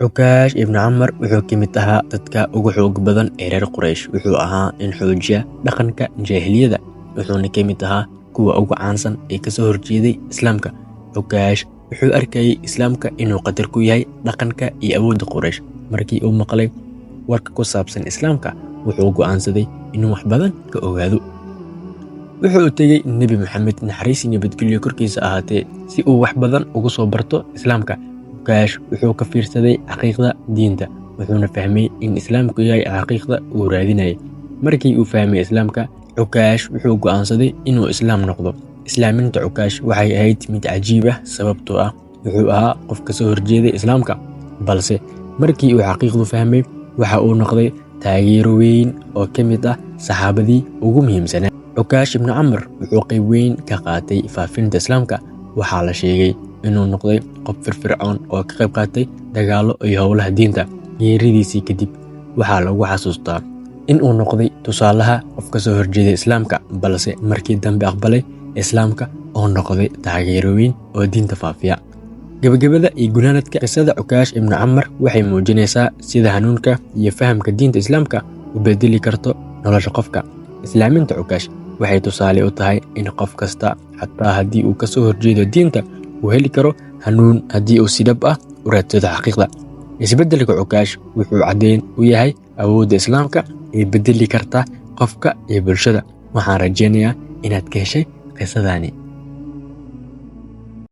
Cukaash ibnu Camar wuxuu ka mid ahaa dadka ugu xoog badan ee reer Quraysh. Wuxuu ahaa nin xoojiya dhaqanka jaahiliyada, wuxuuna ka mid ahaa kuwa ugu caansan ee kasoo horjeeday Islaamka. Cukaash wuxuu arkayay Islaamka inuu khatar ku yahay dhaqanka iyo awoodda Quraysh. Markii uu maqlay warka ku saabsan Islaamka, wuxuu go'aansaday inuu wax badan ka ogaado. Wuxuu u tegey Nebi Maxamed, naxariis iyo nabadgelyo korkiisa ahaatee, si uu wax badan ugu soo barto Islaamka. Cukaash wuxuu ka fiirsaday xaqiiqda diinta, wuxuuna fahmay in Islaamku yahay xaqiiqda uu raadinayay. Markii uu fahmay Islaamka, Cukaash wuxuu go'aansaday inuu Islaam noqdo. Islaaminta Cukaash waxay ahayd mid cajiib ah, sababtoo ah wuxuu ahaa qof ka soo horjeeday Islaamka, balse markii uu xaqiiqdu fahmay, waxa uu noqday taageero weyn oo ka mid ah saxaabadii ugu muhiimsanaa. Cukaash ibnu Camar wuxuu qayb weyn ka qaatay faafinta Islaamka. Waxaa la sheegay inuu noqday qof firfircoon oo ka qayb qaatay dagaallo iyo howlaha diinta. Geeridiisii kadib, waxaa lagu xasuustaa in uu noqday tusaalaha qof ka soo horjeeday Islaamka, balse markii dambe aqbalay Islaamka oo noqday taageero weyn oo diinta faafiya. Gabagabada iyo gunaanadka qisada Cukaash ibnu Camar waxay muujinaysaa sida hanuunka iyo fahamka diinta Islaamka u bedeli karto nolosha qofka. Islaaminta Cukaash waxay tusaale u tahay in qof kasta, xataa haddii uu kasoo horjeedo diinta, uu heli karo hanuun haddii uu si dhab ah u raadsado xaqiiqda. Isbeddelka Cukaash wuxuu caddeyn u yahay awoodda Islaamka ee bedeli karta qofka iyo bulshada. Waxaan rajeynayaa inaad ka heshay qisadani.